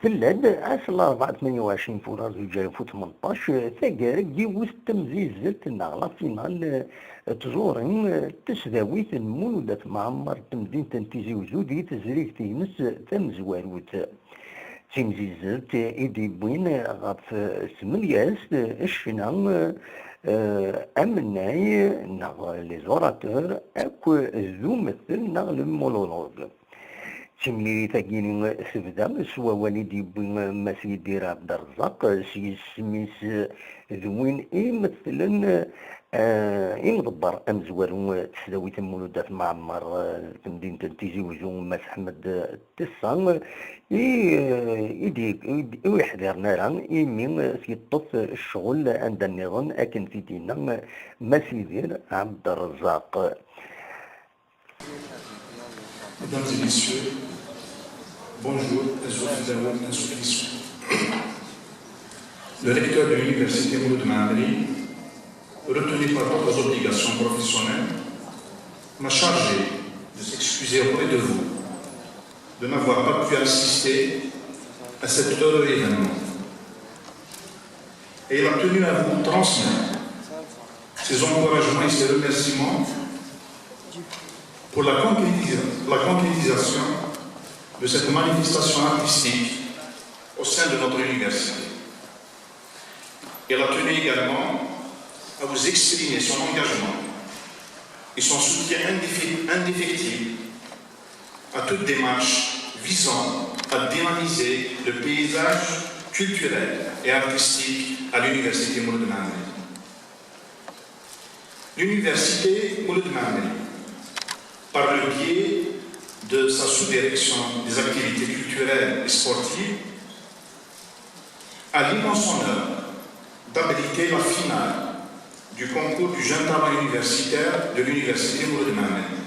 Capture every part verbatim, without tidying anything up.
Tella-d ass n larebɛa tmenya u ɛecrin furar zuǧ alaf u tmenṭac, taggara n yiwet n temzizzelt neɣ la finale n tẓuri n tesdawit n Mulud At Mɛemmer n temdint n Tizi Uzzu di tezrigt-ines tamezwarut. D timzizzelt i d-yewwin ɣef tmelyazt ccna, eh, amennay neɣ les orateurs akk d umettel neɣ le monologue. Timlilit-agi tebda s wawal i d-yewwi Mass Yidir Ɛebderrezzaq s yisem-is d win imetlen, eh, imḍebber amezwaru n tesdawit n Mulud At Mɛemmer, eh, temdint n Tizi Uzzu, Mass Ḥmed Tessa, i, eh, i d-, i d-, i ur yeḥdiren ara imi s yeṭṭef ccɣel anda nniḍen, akken t-id-yenna Mass Yidir Ɛebderrezzaq. Mesdames et messieurs, bonjour, azul fell-awen, azul fell-awen. Le recteur de l'université Mouloud Mammeri, retenu par d'autres obligations professionnelles, m'a chargé de s'excuser auprès de vous de n'avoir pas pu assister à cet heureux événement. Et il a tenu à vous transmettre ses encouragements et ses remerciements pour la concrétisa-, la concrétisation de cette manifestation artistique au sein de notre université. Il a tenu également à vous exprimer son engagement et son soutien indéfe-, indéfectible à toute démarche visant à dynamiser le paysage culturel et artistique à l'université Mouloud Mammeri. L'université Mouloud Mammeri, par le biais de sa sous-direction des activités culturelles et sportives, a l'immense honneur d'abriter la finale du concours du jeune talent universitaire de l'université Mouloud Mammeri,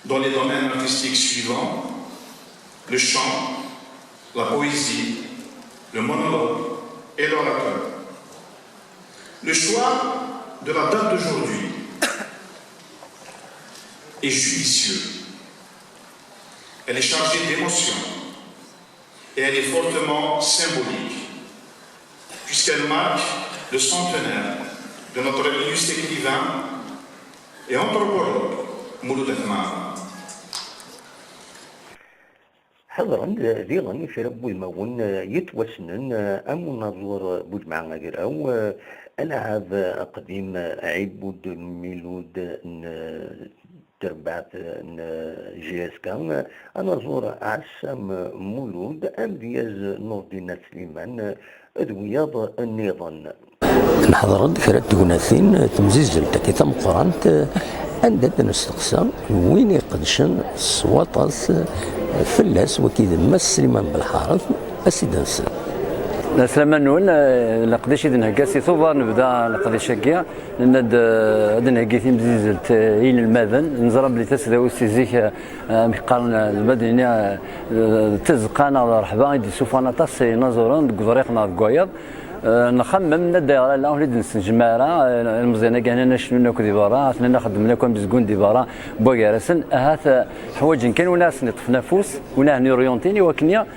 dans les domaines artistiques suivants: le chant, la poésie, le monologue et l'orateur. Le choix de la date d'aujourd'hui est judicieux. Elle est chargée d'émotions et elle est fortement symbolique, puisqu'elle marque le centenaire de notre illustre écrivain et anthropologue Mouloud Ahmar. Ḥeḍren diɣen kra n wudmawen yettwassnen am unaẓur Buǧemɛa Agraw, alaɛab aqdim Ɛibud Milud n terbaɛt n J S K, anaẓur Ɛessam Mulud, amedyaz Nurdin At Sliman d wiyaḍ nniḍen. Neḥḍer-d kra n tegnatin, temzizzelt-agi tameqqrant, anda d-nesteqsa win iqedcen s waṭas fell-as, wagi d Mass Sliman Belḥareḍ, a s-id-nsen. Laslama-nwen, leqdic i d-nhegga si Tubeṛ, nebda leqdic-agi, nenna-d ad d-nheggi timzizzelt i yinelmaden, neẓra belli tasdawit si zik, amek qqaren, zma d-nini, d tazeqqa neɣ d rreḥba i d-isuffɣen aṭas n yinaẓuren deg uḍriq neɣ deg wayeḍ. Nxemmem, nadda yeɣra la, ur d-nesnejmaɛ ara ilmeẓyen-agi, hnan acnun akk di berra, atnan xeddmen akk amezgun di berra n wagar-asen, ahat ḥwaǧen kan win ara sen-iṭṭfen afus, win ara ten-yuryantin i wakken yal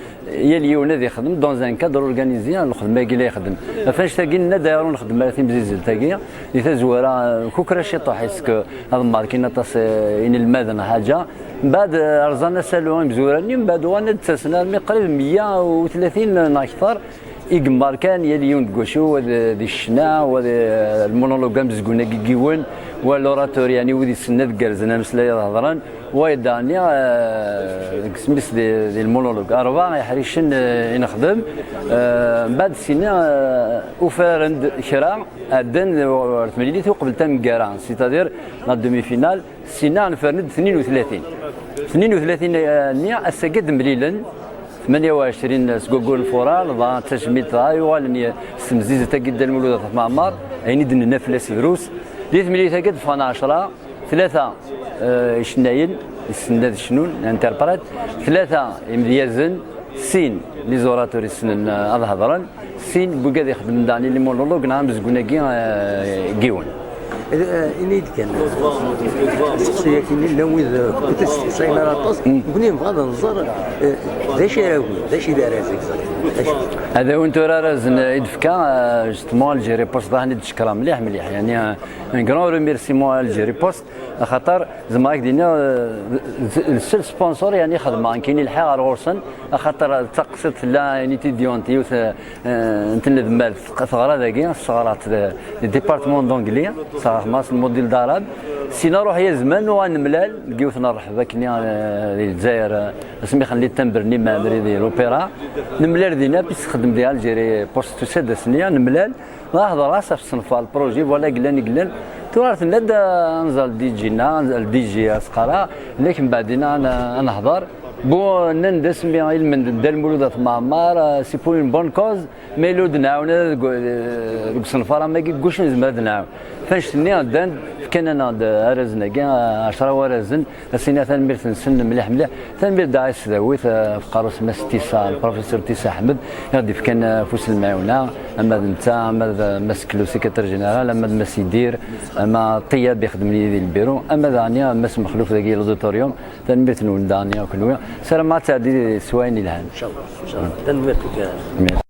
yiwen ad ixdem dans un cadre organisé lxedma-agi la ixeddem. Ɣef annect-agi, nenna-d ayɣer ur nxeddem ara timzizzelt-agi di tazwara, kukra ciṭuḥ, est-ce que ad markin aṭas inelmaden ḥaǧa. Mbeɛd rẓan asalu imezwura-nni, mbeɛd uɣalen ad d-ttasen armi qrib meyya u tlatin neɣ kter i yemmarkan, yal yiwen deg wacu, wa d, di ccna, wa d lmonologue amezgun-agi n yiwen, wa l'orateur, yeɛni wid yessnen ad gerrzen ameslay ad hedren, wa yeddaɣ-nni deg isem-is di, di lmonologue. Rbeɛ iḥricen i nexdem. Mbeɛd sina ufaren-d kra, ɛeddan ɣer temlilit uqbel tameggara, c'est-à-dire la demi-finale. Sina nefren-d tnin u tlatin. Tnin u tlatin-nni, ass-agi ad d-mlilen tmanya u ɛecrin seg waggur n Furar, dɣa d tajmilt dɣa yuɣalen s temzizzelt-agi n Dda Lmulud At Mɛemmer, ayen i d-nenna fell-as drus. Di temlilit-agi ad d-ffɣen ɛecra, tlata icennayen, issnen ad cnun, interprètes, tlata imedyazen, sin les orateurs issnen ad hedren, sin n wigad ixeddmen daɣen les monologues neɣ amezgun-agi n yiwen. Eh, ini-d kan, seqsi-agi llan wid, eh, ur tettseqsayen ara aṭas, nekkni nebɣa ad nẓer, eh, d acu ara awin, d acu i d arraz exact. Ad awin tura arraz n i d-tefka, eh, justement, Algérie Post, ḍahen i d-tecekra mliḥ mliḥ, yani, eh, un grand remerciement à Algérie Post, axaṭer zemreɣ ad k-d-iniɣ, eh, d, d, d seul sponsor, yani, xedmeɣ nekkini lḥiɣ ar ɣur-sen, axaṭer d taqsiṭ tella une étudiante, yiwet, eh, eh, n tnedmalt, teɣra dagi, tesɣer-aɣ-tt di, di département d'anglais, tesɣer-aɣ-tt le module d'arabe. Sina ruḥ yazman, uɣal nemlal deg yiwet n rrehba akkenni, eh, di Lezzayer, eh, asmi xelli tamber-nni Mɛemmri di l'opéra. Nemlal dinna, puis txeddem di Algérie Post, tusa-d ass-nni, nemlal, nehder-as ɣef ṣṣenf-a, le projet, voilà, i yellan, i yellan. Tura tenna-d, eh, ad nẓer le D J-nna, le D J asqar-a, lak mbeɛd-ina ad n-, ad nehder. Bon, nnan-d asmi ilmend n Dda Lmulud At Mɛemmer, eh, c'est pour une bonne cause, ma yella ur d-nɛawen ara deg, deg usenfar am wagi, deg wacu nezmer ad nɛawen? Tanect-nni ddan-d, fkan-aneɣ-d arrazen-agi, eh, ɛecra warrazen, ad s-iniɣ tanemmirt-nsen mliḥ mliḥ. Tanemmirt daɣ i tesdawit, eh, ɣef uqerru-s Mass Tisa, le professeur Tisa Ḥmed, i ɣ-d-ifkan, eh, afus n lemɛiwna, ama d netta, ama d, eh, Mass Klo, secrétaire général, ama d Mass Idir, ama Ṭiyab ixeddmen yid-i di lbiru, ama daɣen, eh, Mass Mexluf dagi l'auditorium. Tanemmirt-nwen daɣen i kenwi. Ssarameɣ ad tɛeddi s wayen yelhan. Inchallah, inchallah. Tanemmirt-ik. Merci.